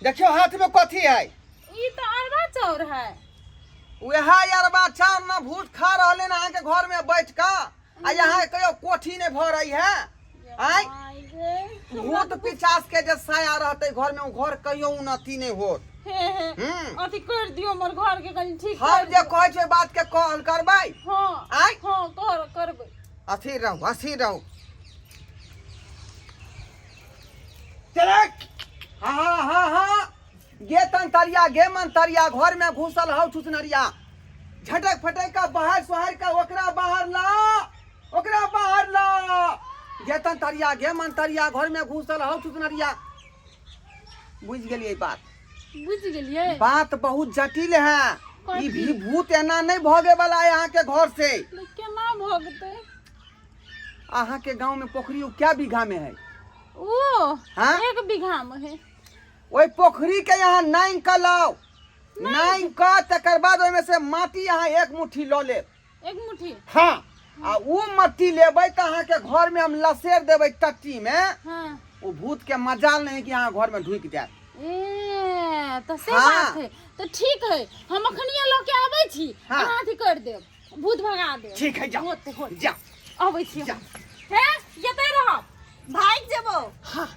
देखियो हाथ में कथी है। ई तऽ अरबा चाउर है। वएह अरबा चाउर न भूत खा रहले न अहाँके घर में बैठ कऽ, आ यहाँ कहियो कोठी नहीं भरै है। आँय? भूत पिचास के जे साया रहते घर में, उ घर कहियो उन्नति नहीं होत। हे हे। अथी कर दियो हमर घर के कनी ठीक हम कर जे दियो। कहै छै बात के कहल करबै। हाँ। आँय? हाँ, कर करबै। अथी रहू, अथी रहू। चले। हाँ हाँ हाँ, गे तंतरिया गे मंतरिया, घर में घुसल हौ छुछनरिया, झटक फटक का बाहर सोहर का ओकरा बाहर ला, ओकरा बाहर ला। गे तंतरिया गे मंतरिया, घर में घुसल हौ छुछनरिया। बुझ गेलियै बात? बुझ गेलियै। बात बहुत जटिल है। कथी? ई भी भूत एना नहीं भगे वाला है अहाँ के घर से। केना भगतै? अहाँ के गांव में पोखरी उ क्या बीघा में है? ओ हाँ? 1 बीघा में है। ओहि पोखरी के यहाँ नाइन का लाओ, नाइन का, तकर बाद ओहिमे से माटी अहाँ एक मुट्ठी लऽ लेब। एक मुट्ठी? हाँ, आ उ मट्टी लेबै तऽ अहाँ के घर में हम लसेर देबै टट्टी में। हाँ। ओ भूत के मजाल नहीं कि अहाँ घर में ढुकि जायत। ए तऽ से हाँ। बात है तऽ ठीक है, हम अखनिये लऽ के आबै छी। हाँ। अहाँ अथी कर देब, भूत भगा देब। ठीक है, जाओ। होते, होते। जाओ। अबै छी हम। जाओ। हे, जतै रहब। भागि जेबो। हाँ,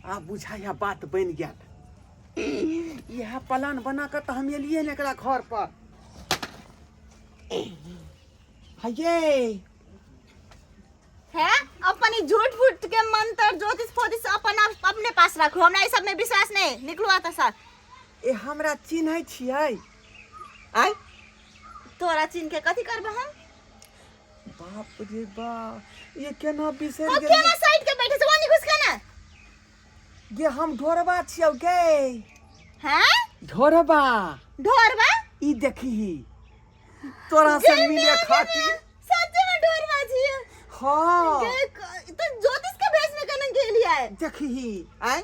आब बुझाइया बात बनि गेल। इएह प्लान बना कऽ तऽ हम एलियै ने एकरा घर पर। हये है अपन ई झूठ फूट के मंत्र ज्योतिष फोतिष अपन आप अपने पास रखू, हमरा ई सब में विश्वास नहीं। निकलू आता सर। ए हमरा चिन्है छियै? आय तोरा चिन्ह के कथी करबे हम? बाप रे बाप, ये केना बिसरि तो गेलियै? केना साइड के बैठे छै ओनी घुस के ना। गे हम ढोरबा छियौ गे। हैं? ढोरबा। ढोरबा? ई देखही तोरा से गे मिले मेरे खातिर। सच्चे में ढोरबा छियै। हाँ। गे तो ज्योतिष के भेष में केना गेलियै? देखही आय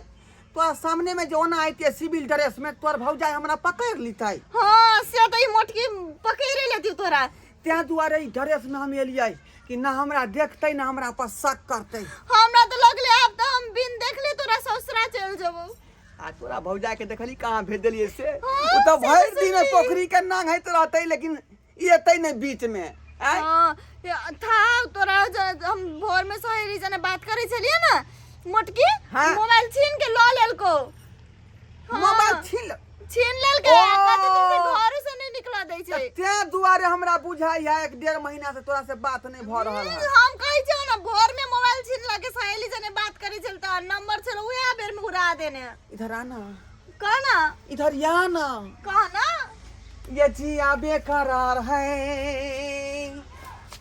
तोरा सामने में जो ओना आइते सिविल ड्रेस में, तोर भौजाई हमरा पकड़ लितै। हाँ, से तो ई मोटकी पकड़े लेती तोरा। तें दुआरे ई ड्रेस में हम एलियै कि ना हमरा देखतै ना हमरा पर शक करतै। हमरा तो लगले आब तो हम बिन देखले तोरा ससुरा चल जेबो। आ तोरा भौजाई के देखली कहाँ भेज देलियै से? हाँ, ओ तो से तो भरि दिन सुनली। पोखरी के नांघैत रहतै, लेकिन ई एतै नहि बीच में। आँय? हाँ, था तोरा हम भोर में सहेली जने बात करे छलिए ना, मोटकी हाँ। मोबाइल छीन के ल लेलको। हाँ। मोबाइल छीन छीन लेलकै, ओ। कते दिन से घर से नहीं निकल दै छै। तें दुआरे हमरा बुझाइ है 1-1.5 महीना से तोरा से बात नहीं भ रहल है। हम कहै छियौ ना, भोर में मोबाइल छीन लके सहेली जने बात करे छल त नंबर छल उहे बेर में उड़ा देने। इधर आना। कह ना। इधर या ना। कह ना। ये जिया बेकरार है,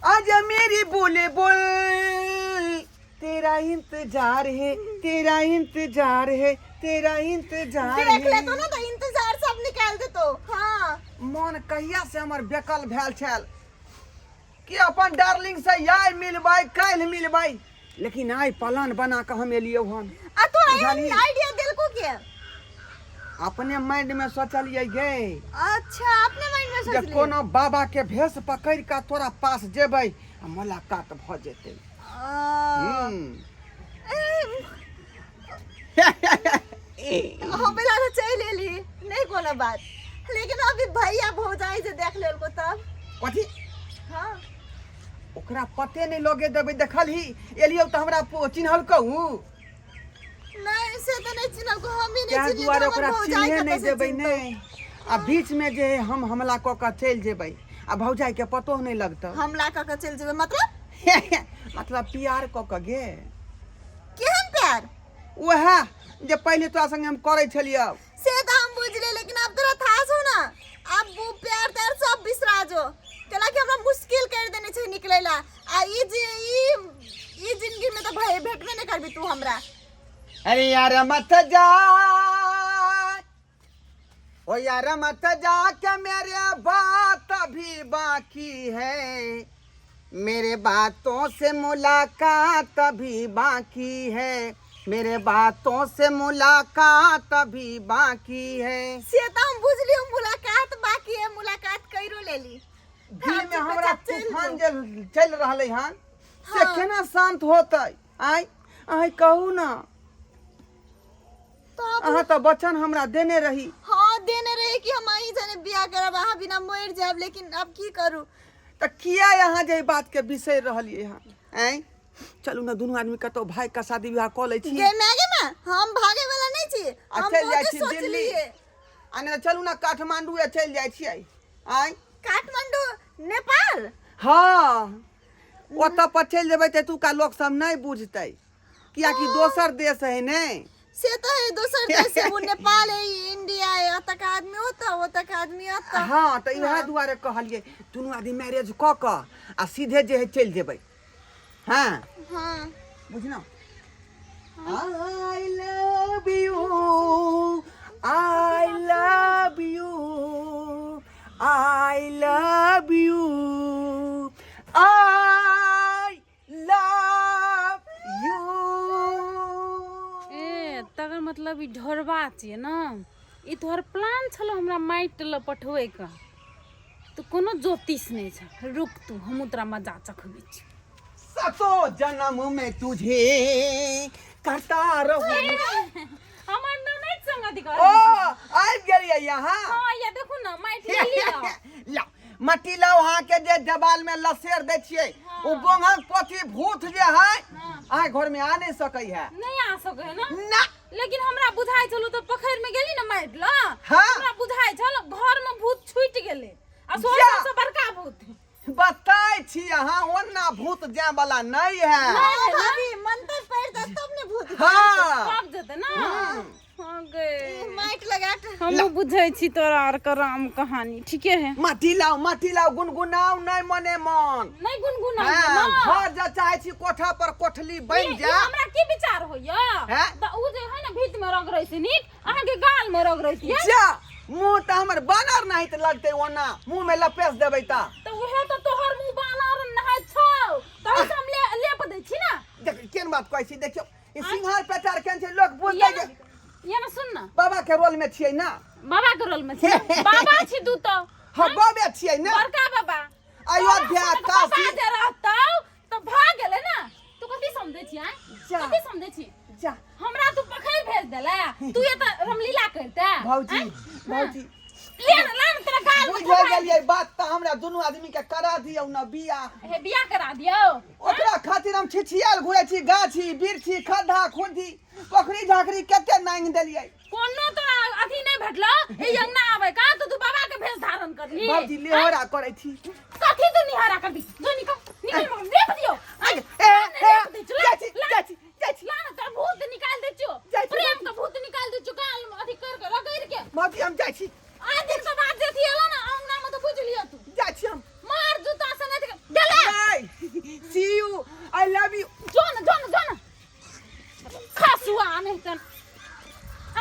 आज मेरी बोले बोल, तेरा इंतजार है, तेरा इंतजार है, तेरा इंतजार देख ले है। तो ना तो इंतजार सब निकाल दे तो। हाँ। मन कहिया से हमर बेकल भेल छल कि अपन डार्लिंग से आइ मिलबै काल्हि मिलबै, लेकिन आइ प्लान बना कऽ हम एलियौ हन। आ तोरा एहन बुझलिही? आइडिया देलको के? अपने माइंड में सोचलियै गे। अच्छा, अपने माइंड में जे सोचलियै। कोनो बाबा के भेष पकड़ि कऽ तोरा पास जेबै आ मुलाकात भऽ जेतै। हम पहला तो चल एली, नहीं कोनो बात, लेकिन अभी भैया भौजाई जे देख लेलको तब कथी? हाँ। ओकरा पते नहीं लगे देबै। देखलही एलियौ तऽ हमरा चिन्हलकौ? नहीं, से तो नहीं चिन्हलको, हम ही नहीं तें चिन्हलियै, दुआरे तऽ हमर ओकरा भौजाई चिन्हे कतऽ नहीं से देबै। चिन्हतौ? नहीं, आ बीच में जे है हम हमला कऽ कऽ चलि जेबै आ भौजाई के पतो नहीं लगतौ। हमला कऽ कऽ चलि जेबै मतलब? मतलब प्यार कऽ कऽ गे। केहन प्यार? वएह जे पहिले तोरा संगे हम करै छलियौ। से तऽ हम बुझलियै, लेकिन आब तोरा थास हो ना, आब वो प्यार त्यार सब बिसरा जो, कैला कि हमरा मुश्किल कर देने छै निकलै ला। आ ई जे ई जिंदगी में तो भाई भेटबे नहीं करबी तू हमरा। अरे यार मत जा, ओ यार मत जा के मेरे बात अभी बाकी है, मेरे बातों से मुलाकात अभी बाकी है, मेरे बातों से मुलाकात अभी बाकी है। से तो हम बुझलियो मुलाकात बाकी है, मुलाकात कइरो लेली। दिल में हमरा चलि तूफान जे चलि रहलै हन से हाँ। केना शांत होतै? आय आय कहू ना। तब अहाँ तऽ वचन हमरा देने रही। हाँ, देने रहे कि हम अहीं जने बियाह करब, अहाँ बिना मरि जायब, लेकिन अब की करू? तऽ किया अहाँ जे एहि बातके बिसरि रहलियै हँ? आँय, चलू ने दुनू आदमी कतहु भागि कऽ शादी विवाह कऽ लै छी। गे माय, गे माय, हम भागे वाला नहीं छी। आ हम चलि जाइ बहुते छी दिल्ली सोचलिए। आ नहि तऽ चलू ने काठमांडूए चलि जाइ छियै। आँय, काठमांडू नेपाल? हँ, ओतऽ पर चलि जेबै तऽ एतुका लोक सब नहि बुझतै, कियाकि दोसर देश है ने। से तो है, दोसर देश है वो, नेपाल है, ई इंडिया है। ओतऽ के आदमी ओतऽ, ओतऽ के आदमी ओतऽ। हँ, तऽ इएह दुआरे कहलियै, दुनू आदमी मैरेज कऽ कऽ आ सीधे जे है चलि जेबै। हँ। हाँ। बुझलहुँ? I love you, I love you, I love you, I love you. ए, तकर मतलब ई ढोरबा छियै ने? ई तोहर प्लान छलो हमरा माटि लऽ पठबैके? तू कोनो ज्योतिष नहि छ, रुक तू, हमहूँ तोरा मजा चखबै छी। सतो जन्म में तुझे करता रहूं। हमर ननैद संग अथी कर। ओ, आबि गेलियै यहाँ? हँ, ये देखू ने, माटि ले लिअ। लाउ मट्टी लाउ। अहाँके जे देवाल में लसेर दै छियै, ओ बोंगक पोथी भूत जे है, अहाँ घर में आ नहीं सकै है। नहि आ सकै है ने? ना। लेकिन हमरा बुझाइ छल, तऽ पोखरि में गेली ने माटि लऽ, हाँ। हमरा बुझाइ छल घर में भूत छूटि गेलै आ सोच जा। सबसँ बड़का भूत। बताइ छी अहाँ, ओना भूत जाय वाला नहीं है। नहीं है ना? भाभी, मंत्र पढ़ दे तब ने भूत। हाँ। तब जेतै ने। हाँ गे, माइक लगा के हमहूँ बुझै छी तोरा आर के राम कहानी, ठीके है। माटी लाउ, माटी लाउ, गुनगुनाउ नहीं मने मन। नहीं गुनगुनाउ हाँ, ना। घर जा चाहे छी कोठा पर कोठली बनि ई जा। हमरा की विचार होइया हैं? तऽ उ जे है ने भीत में रगड़ै से नीक अहाँके गाल में रगड़ै छियै। जा, मुंह तऽ हमर बानर नहीं तऽ लगतै, ओना मुंह में लपेस देबै तऽ। तऽ उहे तऽ तोहर मुंह बानर नहाय छौ, तही से हम ले लेप दै छी ने। देख, केहन बात कहै छी, देखियौ ई सिंघार पेटार केहन छै, लोक बुझतै ये जे ने, ये ने सुन ना। बाबा के रोल में छियै ना। बाबा के रोल में छी, बाबा छी तू तऽ। हाँ, बाबे छियै ने। बड़का बाबा। अयोध्या, तोरा काशी। बाबा जे रहतौ तऽ भऽ गेलै ने। तू कथी समझै छी आँय? जा। कथी समझै छी? जा। हमरा तू पखैर भेज देले, तू एतऽ रामलीला करिते? भौजी। आँय? भौजी। ले ना, ला ना, तोरा गाल में बुझि थपड़ा। गेलियै बात, तऽ हमरा दुनू आदमी के करा दियौ ने बियाह। हे, बियाह करा दियौ? ओकरा खातिर हम छिछियाल घुरै छी, गाछी बिरछी, खद्धा खुद्दी, पोखरी झाखरी कते नांगि देलियै। कोनो तोरा अथी नहि भेटलो ई अंगना आबै का, तो तू बाबा के भेष धारण करली। भौजी, लेहोरा करै छी। कथी तू निहारा करबी? जो निकल, निकल, लेप दियो। ए, ए, लेप दै छियौ, जाइ छी, जाइ छी, जाइ छी। ला ना, तोरा भूत निकाल दै छियौ। जाइ छी। प्रेम के भूत निकाल दै छियौ, गाल में अथी कर के रगड़ि के। भौजी, हम जाइ छी। आइ दिन के बाद जे अथी एलो ना अंगना में, तऽ बुझि लिअ तू। जाइ छी हम। मार जूता से नहि तऽ गेले। Bye, see you, I love you. जो न, जो न, जो न, खसुआ नहीं तन।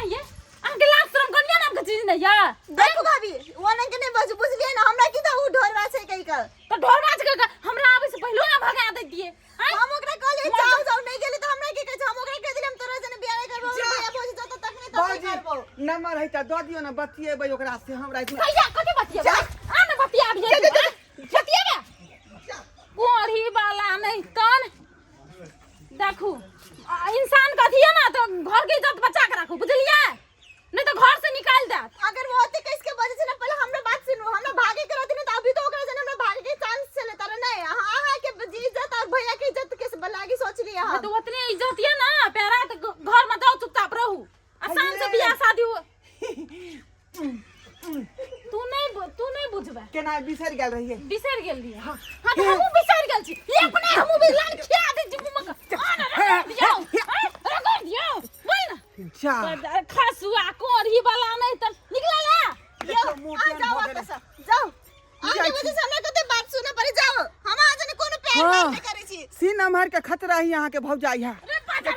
आइए, अहाँके लाज शरम कनिया नामके चीज नहीं है? देखू भाभी, ओना के नहीं बजू, बुझलियै ने? हमरा की तऽ उ ढोरबा छै कहि कऽ। तऽ ढोरबा छै कहि, हमरा आबै से पहिलो ना भगा दैतियै? आँय? हम ओकरा कहलियै जाओ जाओ, नहीं गेली तऽ हमरा की कहै छै? हम ओकरा कहि देलियै, हम तोरा जने बियाह नहि करबो, जा। भैया भौजी जतऽ तखने तखने भौजी, करबो। नंबर है तऽ दऽ दियौ ने, बतियेबै ओकरा से हम रातिमे। कहिया कथी बतियेबै? जा। आ ने बतियाबियै जा, जा, जा। बतियेबै? जा। कोढ़ी वाला नहीं तन। देखू, इंसान के अथी है ना, तो घर के इज्जत बचा के राखू, बुझलियै? नहीं तो घर से निकाल देत। अगर वो होते कैस के बजे छै ना, पहले हमरा बात सुनू। हमरा भागे के रहते ना तऽ अभी तो ओकरा जने हमरा भागे के चांस छले तर नहीं। अहाँ के जी इज्जत और भैया के इज्जत के लागी सोचली हाँ, हम। तो उतने इज्जत ये ना प्यारा, तो घर में जाओ, चुपचाप रहू आसान से। अरे। बियाह शादी हो, तू नहीं बुझबे। केना बिसरि गेल रहियै? बिसरि गेल रहियै। हाँ, तऽ हमहूँ बिसरि गेल छी। ले अपने, हमहूँ भी लान खिया दै छी मुँह में। आ ना, रगड़ दियौ, आँय, रगड़ दियौ, बोल ना। जा। खसुआ कोढ़ी वाला नहीं तऽ निकल ले। देखियौ, मुँह आ केहन जाओ भऽ गेलै। वापस जाओ। अहाँके जाइ छी। वजह से हमरा कते बात सुनऽ पड़े। जाओ, हम अहाँ जने कोनो प्यार हाँ। नहीं करै छी। सीन नमहर के खतरा ही अहाँके भौजाई है। रे बाजार।